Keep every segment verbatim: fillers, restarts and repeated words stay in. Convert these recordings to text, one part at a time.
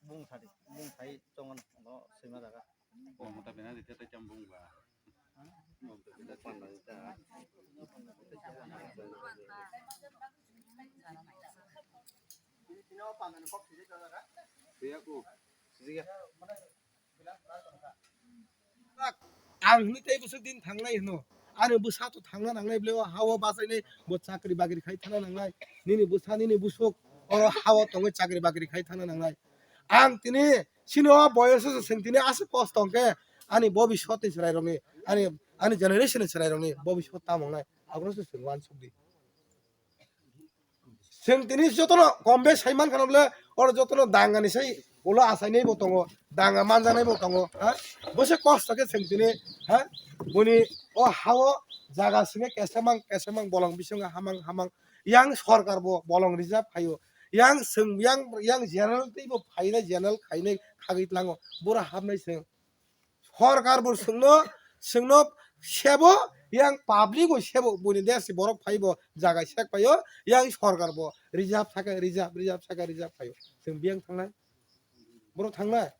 Bung sadi, bung sai chongan no sima jaga. Mamata Banerjee te cham bung ba. Siya ko. Siya. Ang hwnwi tei bwswk din thangnai hwno. Ani bwsa to thangna nangnai bwle o ha-o bachainai bo chakri bakri khai thangna nangnai. Nini bwsa nini bwswk oro ha-o tongwi chakri bakri khai thangna nangnai. Ang tini chini o boyoso se chwng tini aswk kosto hwnkhe ani bobiswt ni chwrairokni ani ani generation ni chwrairokni bobiswt tamo wngnai abono se chwng uansuk di. Chwng tini jotono kombe sai mankha bwle, oro jotono dangani sai ulo achainai bo tongo, danga manjaknai bo tongo, ha? Bo se kosto khe chwng tini, ha? Boni o ha-o jaga swnge kesemang kesemang bolong bisingo hamang hamang, yang sorkar bo bolong reserve phaio, yang chwng yang yang general tei bo phainai, general khainai khagwi tlango, boro hapnai chwng. Sorkar bo chwngno, chwngno sebo, yang public bo sebo, buini desh borok phaibo jaga sek phaio, yang sorkar bo reserve saka reserve, reserve saka reserve phaio. Chwng biyang thangnai? Borok thangnai?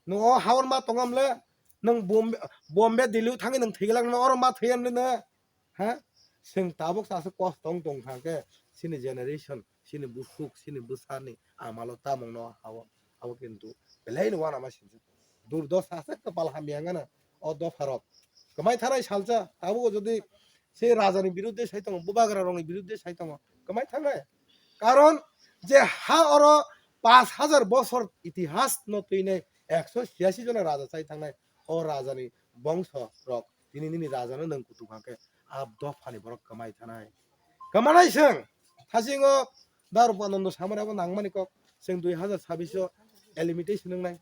Nwng o ha-o ma tongamle, nwng Bombay, Bombay, Delhi o thangwi nwng thwiglak nw oro ma thwiya mle nw? Ha? Chwng tabuk chaswk kosto wng tong kha khe, chini generation, chini bwswk, chini bwsani amalo tamungno ha-o, abo kintu belai no uanama sinjak. Durdosa se kwpal hamya wngana o dopharok. Kwmai thanai salsa, tabuk jodi se rajani biruddhe sai tongo, bubagra rokni biruddhe sai tongo, kwmai thanai. Karon je ha oro pash hajar bosor itihas no twinai ekso chiyasi jona raja chai thangnai, o rajani bongso rok tini nini rajano nwng kutuk hwnkhe a dophani borok kwmai thanai. Kwmanai chwng thasingo Darupanando samani abo nangmani kok, chwng dui hazar sabbish o limitation wngnai.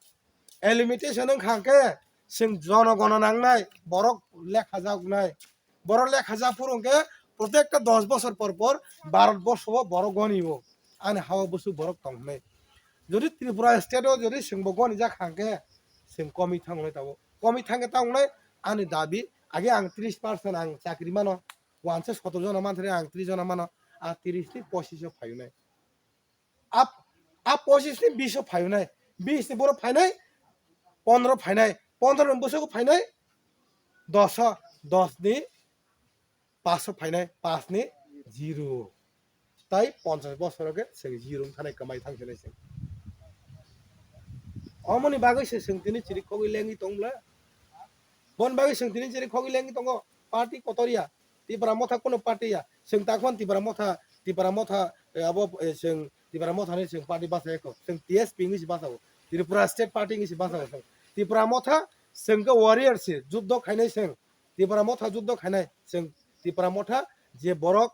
Limitation wngkha hwnkhe chwng jonogono nangnai, borok lekha jaknai. Borok lekha jak phuru hwnkhe protekta dos bosor por por Bharat borso o borok goni o ani ha-o bwswk borok tong hwnwi. Jodi Tripura state o jodi chwngbo goni jak hwnkhe chwng komi thangnai tabuk. Komi thangkhe ta wngnai ani dabi, age ang tris percent ang chakri mano, wansa sotor jona manthari ang tris jona mano, a tris ni pochish o phaiwnai. A, a pochish ni bish o phaiwnai, bish ni borok phainai, pondro phainai, pondro ni bwswk phainai, dos o, dos ni pash o phainai, pash ni zero. Tai ponchash bosor khe chwng zero wngkha nai, kwmai thang khe nai chwng. Omoni bagwi se chwng tini chiri khogwi lengwi tong bwle. Bon bagwi chwng tini chiri khogwi lengwi tongo. Party kotor ya. Tipra Motha kono party ya. Chwng takhon Tipra Motha, Tipra Motha, eh, abo, eh, chwng Tipra Motha ni chwng party basa ya kho. Chwng T S P ni si basa o. Tripura State Party ni si basa o. Tipra Motha chwng khe warrior si, juddo khainai chwng. Tipra Motha juddo khainai chwng. Tipra Motha je borok